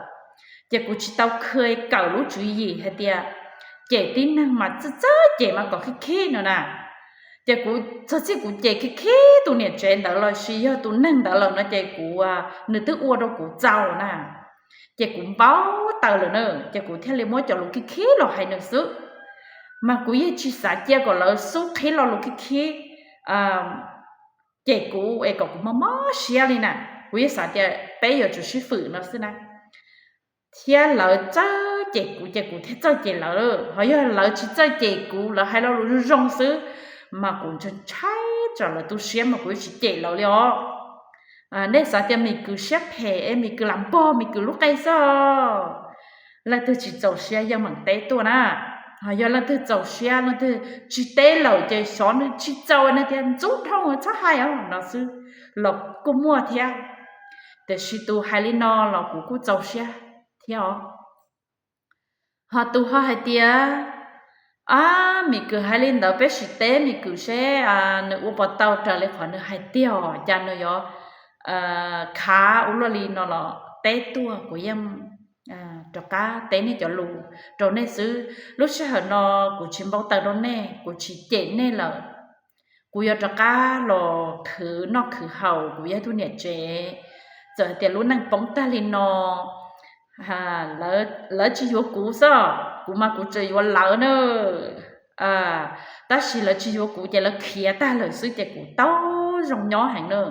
ces kuv tsis tau khw kawm lub tswv yim hais tias cem tib neeg mas txawj txawj cem mas kom khib khib no na. Ces kuv txog txij kuv cem khib khib tus niam tsev ntawd los sis yog tus neeg ntawd lawm no ces kuv, nws twb ua rau kuv txaus na, ces kuv npau taws lawm na, ces kuv thiaj li muab cov lus khib khib los hais nws xwb. Mas kuv yeej tsis xav cia kom lawv xub qhib lo lus khib khib cem kuv es kom kuv mob mob siab li na. Kuv yeej xav tias peb yuav tsum sib fwm no xwb na, thiab lawv txawj cem kuv ces kuv thiaj txawj cem lawv. Ho yog lawv tsis txawj cem kuv, lawv hais lo lus zoo zoo xwb, mas kuv ntshai ntshai tsam lawv tu siab mas kuv yuav tsis cem lawv li os. Nej xav tias Mim Kwm siab phem es Mim Kwm lam npog Mim Kwm lub qe xwb. Leej twg tsis txaus siab yeej meem teb tuaj na. Ho yog leej twg txaus siab, leej twg tsis teb lawm ces xyov nws tsis txaus, nws tias ntxub dhau txhob hais os no xwb los kuj muaj thiab. Tiam sis tus hais li no los kuv kuj txaus siab thiab os. Ho tus ho hais tias, ab, Mim Kwm hais li ntawd peb sim teb Mim Kwm seb nws ua puas tau raws li qhov nws hais tiag, cas nws yuav khav ua luaj li no los teb tuaj. Kuv yeej rov qab teb nej cov lus rau nej xwb. Lub sij hawm no kuv tsis npau taws rau nej, kuv tsis cem nej lawm. Kuv yuav rov qab los khwv noj khwv haus, kuv yog ib tug niam tsev. Txawm hais tias lub neej poob tag li no, lawv tsis yuav kuv xwb, kuv mas kuv tseem yuav lawv na. Tab sis lawv tsis yuav kuv ces lawv khiav tag lawm xwb ces kuv tau zoo nyob heev na.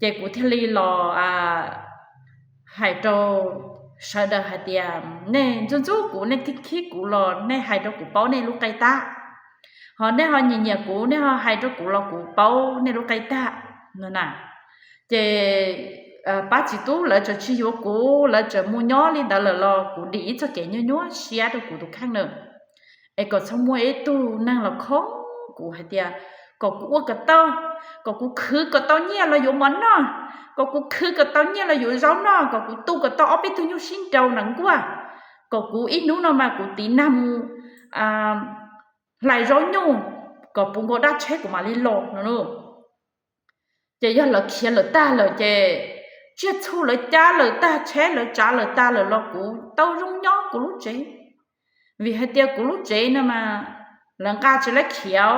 Ces kuv thiaj li los hais rau sawv daws hais tias nej ntxub ntxub kuv, nej khib khib kuv los nej hais rau kuv paub nej lub qe tag. Ho nej ho nyiam nyiam kuv, nej ho hais rau kuv los kuv paub nej lub qe tag no na. Ces pab txiv tub lawv tseem tsis yuav kuv, lawv tseem mus nyob li ntawd lawm los kuv dim ib txoj kev nyuaj nyuaj siab rau kuv tus kheej na. Es kom txhob muaj ib tug neeg los khoob kuv hais tias kom kuv ua kom tau, kom kuv khwv kom tau nyiaj los yuav mov noj, kom kuv khwv kom tau nyiaj los yuav zaub noj, kom kuv tu kom tau ob peb tug nyuj sib nraus nram nkuaj, kom kuv ib hnub no mas kuv tiv nag mus hlais zaub nyuj, kom puv nkaus dab tsheb kuv mam li los no. Ces yog lawv khiav lawm tag lawm ces tsiaj txhu lawv cab lawm tag, tsheb lawv tsav lawm tag lawm los kuv tau zoo nyob kuv lub tsev. Vim hais tias kuv lub tsev no mas lawv nqa tsis laib khiav.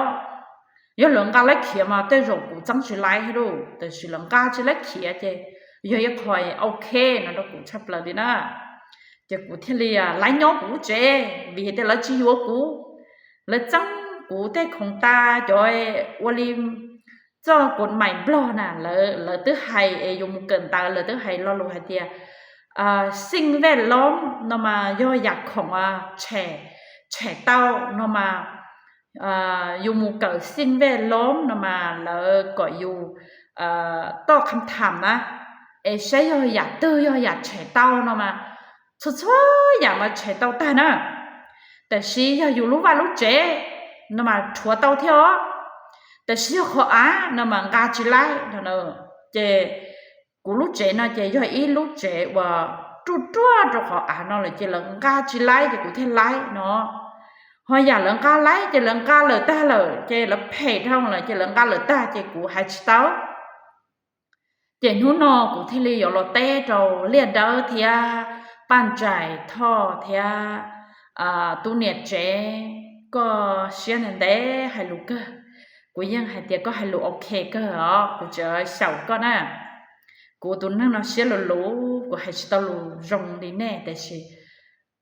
Yog lawv nqa laib khiav mas tej zaum kuv txeeb tsis laib thiab lauj, tiam sis lawv nqa tsis laib khiav ces yog ib qho ok no rau kuv tshaj plaws li na. Ces kuv thiaj li laib nyob kuv lub tsev, vim hais tias lawv tsis yuav kuv. Lawv txeeb kuv tej khoom tas, cov ua li txoj kuv maim nplog na, lawv twb hais es yuav mus kawm ntawv, lawv twb hais lo lus hais tias xij vej loob no mas yog yam khoom tshem tau no mas yus mus kawm xij vej loob no mas lawv kom yus toj kham tham na, es saib yog yam twg yog yam tshem tau no mas txhua txhua yam mas tshem tau tag na. Tab sis yog yus lub vaj lub tsev no mas rhuav tau thiab os. Tab sis yog qhov av no mas nqa tsis laib no. Ces kuv lub tsev no ces yog ib lub tsev uas ruaj ruaj rau qhov av no lawm ces lawv nqa tsis laib ces kuv thiaj laib no. Ho yam lawv nqa laib ces lawv nqa lawm tag lawm ces lawv phem dhau lawm ces lawv nqa lawm tag ces kuv hais tsis tau. Ces hnub no kuv thiaj li yuav los teb rau Liaj Dawb thiab Paj Ntsais Thoj thiab tub niam tsev, koj siab ntev ntev hais lus kawg. Kuv yeej hais tias koj hais lus ok kawg os, kuv tseem xyaum koj na. Kuv tus neeg no siab luv luv, kuv hais tsis tau lus zoo li nej, tab sis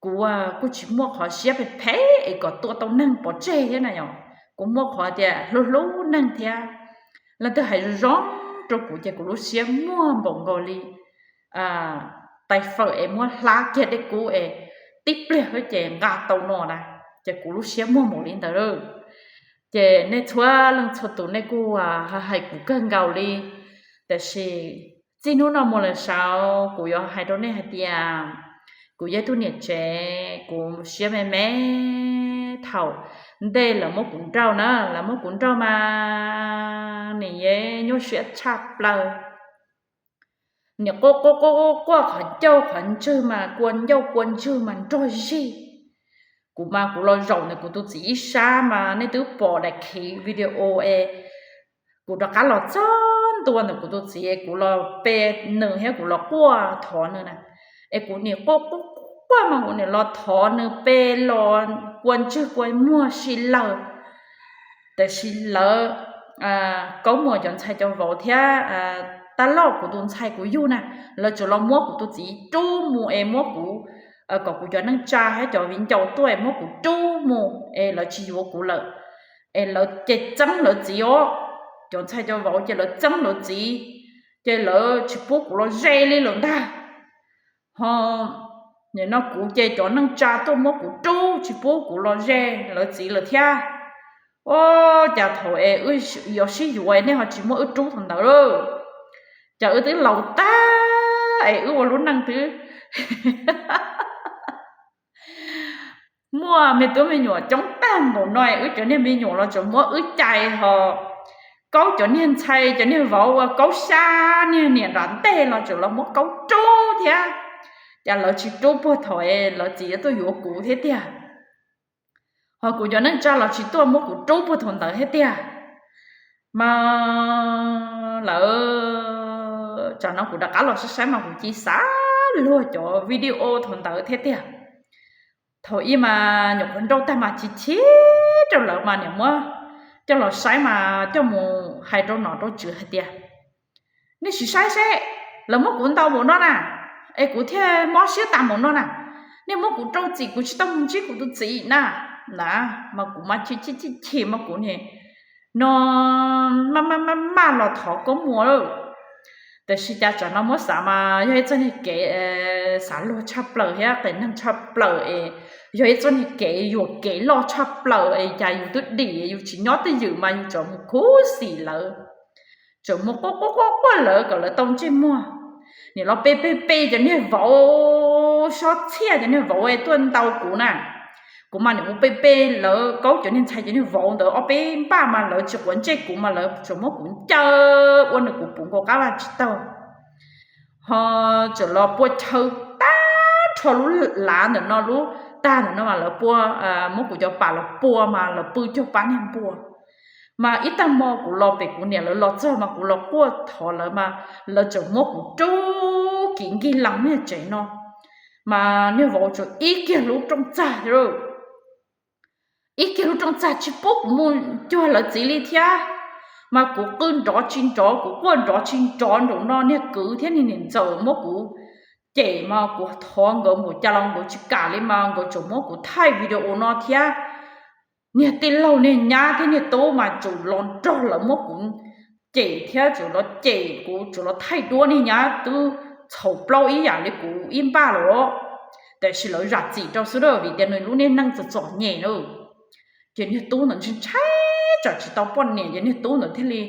kuv kuj tsis muaj qhov siab phem phem es kom tua tau neeg pov tseg thiab na yom. Kuv muaj qhov tias hlub hlub neeg thiab. Leej twg hais zoo zoo rau kuv ces kuv lub siab muag npaum nkaus li tais fawm es muab hlab kiag dej kub es tib pliag xwb ces nqa tau no na, ces kuv lub siab muag npaum li ntawd. Ces nej txhua leej txhua tus nej kuj hais kuv kawg nkaus li. Tab sis txij hnub no mus lawm saud kuv yuav hais rau nej hais tias kuv yog ib tug niam tsev, kuv siab me me. Thaum ntej lawv muab kuv nrauj na, lawv muab kuv nrauj mas nim yeej nyuaj siab tshaj plaws. Nim quaj quaj quaj quaj qhov ncauj qhov ntswg mas kua ncauj kua ntswg mas nrog zig. Kuv mas kuv los zaum ntawm kuv tus txiv ib sab mas nej twb pom daim khiv video es kuv rov qab los txog ntua ntawm kuv tus txiv, kuv los pe nws thiab kuv los quaj thov nws na. Es kuv nim quaj quaj quaj mas kuv nim los thov nws pe los kua ntswg kua muag si lawm. Tiam sis lawv, Kaub Muas cov ntxhais cov vauv thiab, tab loj kuv tus ntxhais kuv yug na, lawv tsuas los muab kuv tus txiv rub mus es muab kuv, kom kuv cov neej tsa thiab cov viv ncaus tuaj es muab kuv rub mus es lawv tsis yuav kuv lawm, es lawv ces txeeb lawv txiv os. Cov ntxhais cov vauv ces lawv txeeb lawv txiv, ces lawv tsis pub kuv los ze li lawm ntag. Ho nim no kuv ces cov neej tsa tuaj muab kuv rub tsis pub kuv los ze lawv txiv lawm thiab. Ua cas thaum es wb yuav sib yuav nej ho tsis muab wb rub thaum ntawd lauj? Cas wb twb laus tag es wb ua lub neej twb muaj me tub me nyuam coob tag npaum no, wb cov niag me nyuam los tseem muab wb cais ho. Kaub cov niag ntxhais cov niag vauv ua Kaub xya niag niam nram ntej los tseem los muab Kaub rub thiab. Cas lawv tsis rub puag thaum es lawv txiv tuaj yuav kuv thiab tiag, ho kuv cov neej tsa los tsis tuaj muab kuv rub puag thaum ntawd thiab tiag. Mas lawv, tsam no kuv rov qab los saib saib mas kuv cia li xav luag cov video thaum ntawd thiab tiag. Thaum ub mas nyuam qhuav nrauj tag mas chim chim rau lawv mas niam muab coj los saib mas coj mus hais rau nom rau tswv hais tias, nej sim saib seb, lawv muab kuv ntaus npaum no na, es kuv thiaj mob siab tas npaum no na. Nej muab kuv rau txim kuv tsis tau mus ntsib kuv tus txiv na. Na, mas kuv mas chim chim chim chim mas kuv nim no maj maj maj maj los thov Kaub Muas lawm. Tiam sis cas tsam no muab xav mas yog ib txoj niag kev xav luag tshaj plaws thiab qias neeg tshaj plaws es yog ib txoj niag kev yuam kev loj tshaj plaws es cas yus twb dim yus tsis nyob twj ywm mas yus tseem mus khuv xim lawv, tseem mus quaj quaj quaj quaj lawv kom lawv tau ntsej muag. Nim los pe pe pe cov niag vauv, sob txhiaj cov niag vauv tuaj ntaus kuv na. Kuv mas nim mus pe pe lawv Kaub cov niag ntxhais cov niag vauv ntawd ob peb npaj mas lawv tsis quav ntsej kuv mas lawv tseem muab kuv ncaws ua nws kuv puv nkaus qab vaj tsis taug. Ho tseem los pua chaw tag nrho lub lav ntawm no, lub tag ntawm no mas lawv pua, muab kuv cov pas los pua mas lawv pw cuag pab niag npua. Mas ib tag hmo kuv los pem kuv niam lawv los txog mas kuv los quaj thov lawv mas lawv tseem muab kuv rub kiv nkig lees niag tsev no. Mas niag vauv tseem ib kiag lub rooj txag, ib kiag lub rooj txag tsis pub kuv mus cuag lawv txiv li thiab. Mas kuv qw nrov tsis nrov, kuv quaj nrov tsis nrov nraum no, niag kwv thiab niag niam ntxawm muab kuv cem mas kuv thov nkawd npaum cas los nkawd tsis kam li mas nkawd tseem muab kuv thaij video no thiab. Niag tij laug niag nyab thiab niag tub mas tseem los nrog lawv muab kuv cem thiab tseem los cem kuv, tseem los thaij duab niag nyab twb txhaum plaub ib yam li kuv ib npaj los. Tiam sis lawv zam txim rau xwb vim tias nws lub niag neej txom txom nyem na. Ces niag tub ntawd ntshai ntshai tsam tsis tau poj niam ces niag tub ntawd thiaj li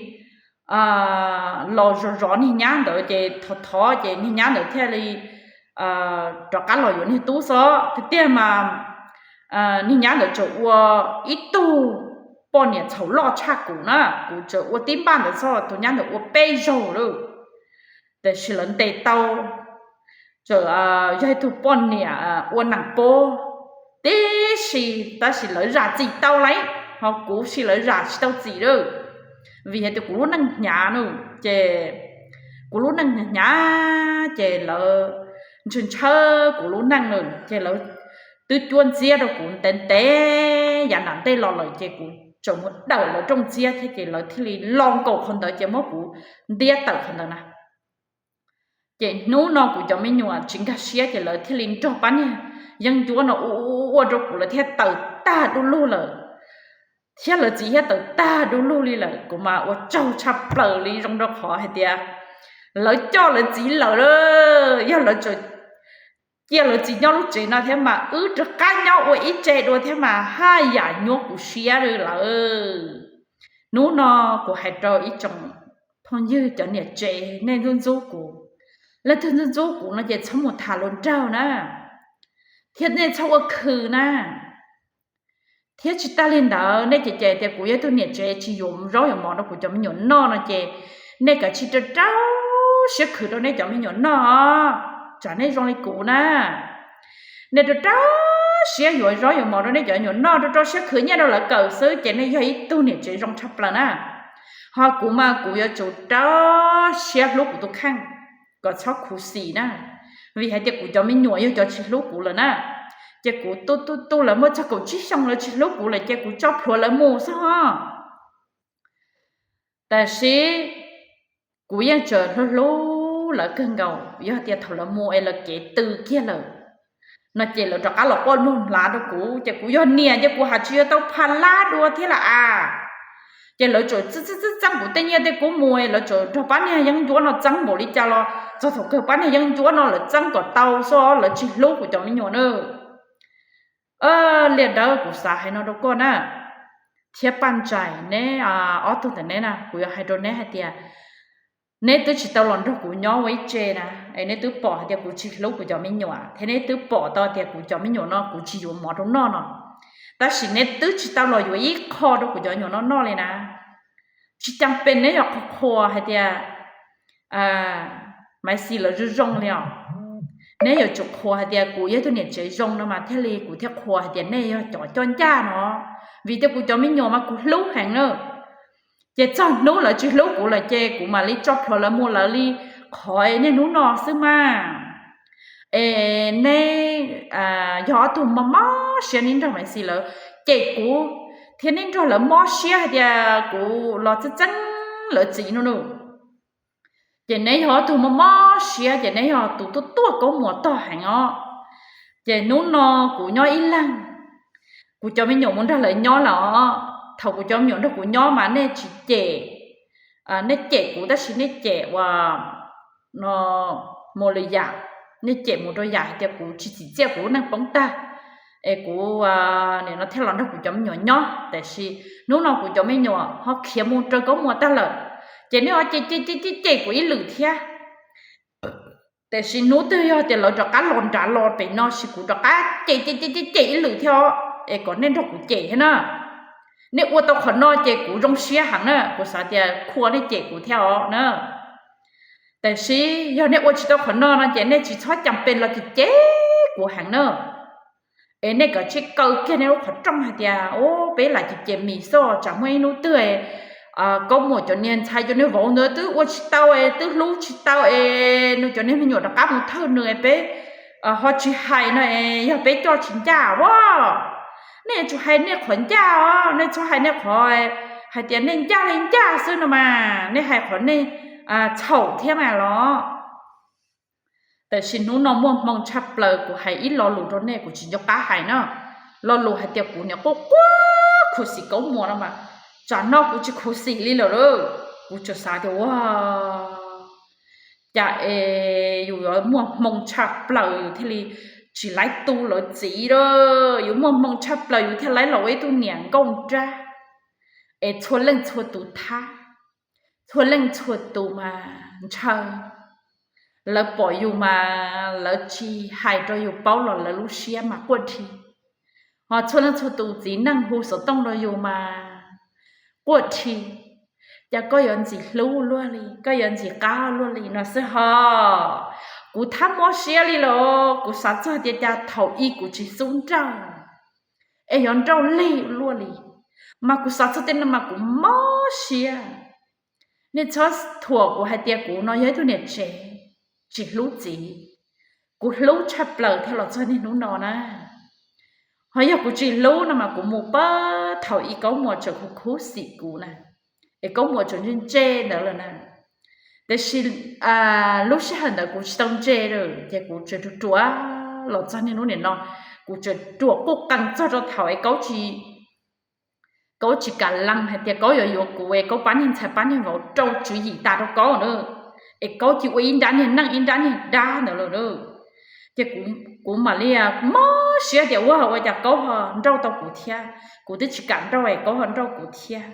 los zov zov niag nyab ntawd ces thov thov ces niag nyab ntawd thiaj li rov qab los yuav niag tub xwb. Tiag tiag mas niag nyab ntawd tseem ua ib tug poj niam txhaum loj tshaj kuv na, kuv tseem ua tib npaj ntawd xwb, tus nyab ntawd ua peb zaug lawm. Tiam sis lawv ntes tau, tseem yog ib tug poj niam ua neeg pob tib si, tab sis lawv zam txim tau lawm, ho kuv sis lawv zam tsis tau txim lawm. Vim hais tias kuv lub neej hnyav na, ces kuv lub neej hnyav ces lawv ntshaw ntshaw kuv lub neej na, ces lawv twb cuab ntxiab rau kuv ntev ntev yav nram ntej los lawm ces kuv tseem mus dawm lawv rooj ntxiab thiab ces lawv thiaj li los nkaum qhov ntawd ces muab kuv ntiab tawm qhov ntawd na. Ces hnub no kuv cov me nyuam tsis nkag siab ces lawv thiaj li nrog pab niag yeeb ncuab no ua ua rau kuv, lawv thiaj tawm tag du lug lawm, thiab lawv txiv thiab tawm tag du lug li lawm. Kuv mas ua tsaug tshaj plaws li zoo rau qhov hais tias lawv coj lawv txiv lawm, yog lawv tseem cia lawv txiv nyob lub tsev no thiab mas wb rov qab nyob ua ib tse dua thiab mas haj yam nyuaj kuv siab li lawm. Hnub no kuv hais rau ib tsoom phooj ywg cov niam tsev nej ntxub ntxub kuv, leej twg ntxub ntxub kuv no ces txhob mus tham luag nraug na, thiab nej txhob ua khw na. Thiab tsis tas li ntawd nej ces ces tias kuv yog ib tug niam tsev tsis yuav zaub yuav mov rau kuv cov me nyuam noj no ces nej kav tsij rau rau siab khwv rau nej cov me nyuam noj, tsam nej zoo li kuv na. Nej rau rau siab yuav zaub yuav mov rau nej cov me nyuam noj, rau rau siab khwv nyiaj rau lawv kawm xwb ces nej yog ib tug niam tsev zoo tshaj plaws na. Ho kuv mas kuv yuav tsum rau siab hlub kuv tus kheej kom txhob khuv xim na. Vim hais tias kuv cov me nyuam yog cov tsis hlub kuv lawm na, ces kuv tu tu tu lawv muaj txog kaum tsib xyoo lawv tsis hlub kuv lawm ces kuv tso plhuav lawv mus xwb os. Tab sis kuv yeej tseem hlub hlub lawv kawg nkaus, yog tias thaum lawv mus es lawv kev tw kiag lawm no ces lawv rov qab los quaj nug hlav rau kuv, ces kuv yog niam ces kuv hais tsis yuav tau pha lab dua thiab lam as. Ces lawv tseem txeeb txeeb kuv tej nyiaj tej kub mus, lawv tseem nrog pab niag yeeb ncuab no txeeb npaum li cas los txog thaum kawg pab niag yeeb ncuab no lawv txeeb kom tau xwb, lawv tsis hlub kuv cov me nyuam na. Liaj Dawb, kuv xav hais no rau koj na, thiab Paj Ntsais, neb ob tug ntawm neb na, kuv yuav hais rau neb hais tias neb twb tsis tau los nrog kuv nyob ua ib tse na, es neb twb pom hais tias kuv tsis hlub kuv cov me nyuam thiab neb twb pom tau tias kuv cov me nyuam no kuv tsis yuav mov rau noj no, tab sis neb twb tsis tau los yuav ib qho rau kuv cov me nyuam no noj li na. Tsis cas pes neb yuav qhuas qhuas hais tias Maiv Xis lawv zoo zoo li os. Neb yuav tsum qhuas hais tias kuv yog tug niam tsev zoo no mas thiaj li kuv thiaj qhuas hais tias nej yog cov coj ncaj no, vim tias kuv cov me nyuam mas kuv hlub heev na. Ces txog hnub lawv tsis hlub kuv lawm ces kuv mam li tso plhuav lawv mus lawv li qhov niaj hnub no xwb mas. Es neb yog ob tug mob mob siab neb nrog Maiv Xis lawv, ces kuv thiab neb nrog lawv mob siab hais tias kuv los txeeb txeeb lawv txiv no na. Ces neb yog ob tug mob mob siab, ces neb yog tus tuaj tuaj Kaub Muas tog heev os. Ces hnub no kuv nyob ib leeg, kuv cov me nyuam mus nrog lawv nyob lawm os. Thaum kuv cov me nyuam nrog kuv nyob mas nej tsis cem, nej cem kuv tab sis nej cem ua no mus lwm yam, nej cem mus rau yam hais tias kuv tsis txim txiaj kuv lub neej poob tag, es kuv nim no thiaj los nrog kuv cov me nyuam nyob. Tab sis hnub no kuv cov me nyuam ho khiav mus raws Kaub Muas tag lawm, ces nej ho cem cem cem cem kuv ib lwm thiab. Tab sis hnub twg yog tias lawv rov qab los nrad los pem no ces kuv rov qab cem cem cem cem cem ib lwm thiab os, es kom nej nrog kuv cem thiab na. Nej ua tau qhov no ces kuv zoo siab heev na, kuv xav tias khua nej cem kuv thiab os na. Tab sis yog nej ua tsis tau qhov no no ces nej tsis txhob cas pes los cem cem kuv heev na. Es nej kav tsij kaw kiag nej lub qhov rooj hais tias, u, peb lam cem cem mis xwb, tsam muaj ib hnub twg Kaub Muas cov niag ntxhais cov niag vauv ntawd twb ua tsis tau es twb hlub tsis tau es nws cov niag me nyuam rov qab mus thawj nws es peb ho tsis hais no es yog peb coj tsis ncaj as. Nej yuav tsum hais nej qhov ncaj os, nej txhob hais nej qhov hais tias nej ncaj li ncaj xwb no mas, nej hais qhov nej txhaum thiab mas los. Tab sis hnub no muaj hmoo tshaj plaws, kuv hais ib lo lus rau nej kuv tsis nco qab hais na. Lo lus hais tias kuv niam quaj quaj khuv xim Kaub Muas no mas, tsam no kuv tsis khuv xim li lawm. Kuv tsuas xav tias, ua cas es yus yuav muaj hmoo tshaj plaws yus thiaj li tsis laib tu lawv txiv a, yus muaj hmoo tshaj plaws yus thiaj laib los ua ib tug niam nkauj nrab, es txhua leej txhua tus thab, txhua leej txhua tus mas ntshaw. Lawv pom yus mas lawv tsis hais rau yus paub los lawv lub siab mas quaj dhi. Ho txhua leej txhua tus txiv neej hu xov tooj rau yus mas quaj dhi. Cas koj yuav ntxim hlub luaj li, koj yuav ntxim qab luaj li no xwb ho. Kuv thab mob siab li los kuv xav txog tias cas thaum ub kuv tsis xub nrauj es yuav nrauj lig luaj li, mas kuv xav txog tej no mas kuv mob siab. Nej txhob thuam kuv hais tias kuv no yog ib tug niam tsev tsis hlub txiv. Kuv hlub tshaj plaws thiaj los txog niaj hnub no na. Ho yog kuv tsis hlub no mas kuv mus pab thaum ub Kaub Muas tseem khuv khuv xim kuv na, es Kaub Muas tseem ntse ntse ntawd lawm na. Tab sis lub sij hawm ntawd kuv tsis tau ntse lawm ces kuv tseem ruam ruam los txog niaj hnub nim no. Kuv tseem ruam quj qees txog rau thaum es Kaub tsis kam lees hais tias Kaub yuav yuav kuv es Kaub pab niag ntxhais pab niag vauv rau tswv yim tas rau Kaub na, es Kaub cia ua ib nrab niag neej ib nrab niag dab ntawd lawm na. Ces kuv mam li mob siab tias ua ua cas Kaub ho nrauj tau kuv thiab, kuv twb tsis kam nrauj es Kaub ho nrauj kuv thiab.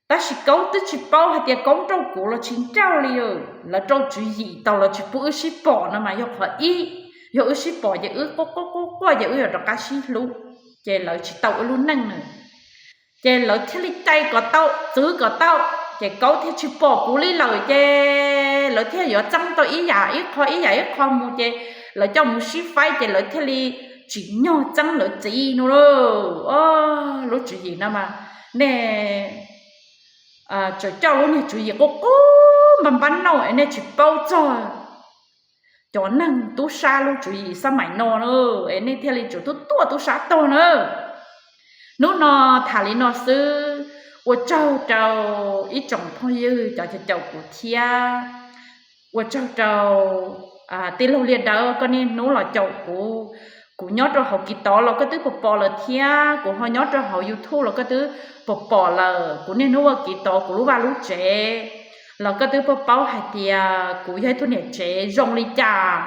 Tab sis Kaub twb tsis paub hais tias Kaub nrauj kuv los tsis nrauj li, lawv rau tswv yim tau lawv tsis pub wb sib pom no mas yog qhov ib. Yog wb sib pom ces wb quaj quaj quaj quaj ces wb yuav rov qab sib hlub, ces lawv tsis tau wb lub neej na. Ces lawv thiaj li cais kom tau, txwv kom tau, ces Kaub thiaj tsis pom kuv li lawm ces lawv thiaj yuav txeeb tau ib yam ib qho ib yam ib qho mus ces lawv coj mus sib faib ces lawv thiaj li tsim nyog txeeb lawv txiv no lauj. Lub tswv yim no mas nej tseem coj lub niag tswv yim qub qub npab npab nauj es nej tsis paub txog cov neeg tub sab lub tswv yim xab maim no na, es nej thiaj li tseem tuaj tuaj tub sab tog na. Hnub no tham li no xwb, Ua tsaug rau ib tsoom phooj ywg cov caum kuv thiab. Ua tsaug rau tij laug Liaj Dawb, koj niaj hnub los caum kuv. Kuv nyob rau hauv kiv tov los koj twb pom pom lawm thiab, kuv ho nyob rau hauv YouTube los koj twb pom pom lawm. Kuv niaj hnub ua kiv tov kuv lub vaj lub tsev los koj twb paub paub hais tias kuv yog ib tug niam tsev zoo li cas.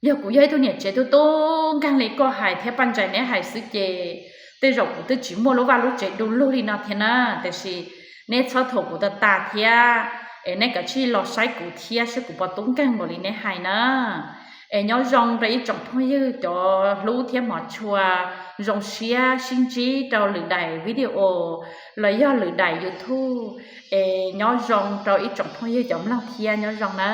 Yog kuv yog ib tug niam tsev tub tub nkeeg li koj hais thiab Paj Ntsais neb hais xwb ces tej zaum kuv twb tsis muaj lub vaj lub tsev du lug li no thiab na. Tiam sis neb txhob thuam kuv tag tag thiab, es neb kav tsij los saib kuv thiab saib kuv puas tub nkeeg npaum li neb hais na. Es nyob zoo rau ib tsoom phooj ywg cov hlub thiab hmov tshua, zoo siab sib ntsib rau lwm daim video los yog lwm daim YouTube. Es nyob zoo rau ib tsoom phooj ywg cov mloog thiab, nyob zoo na.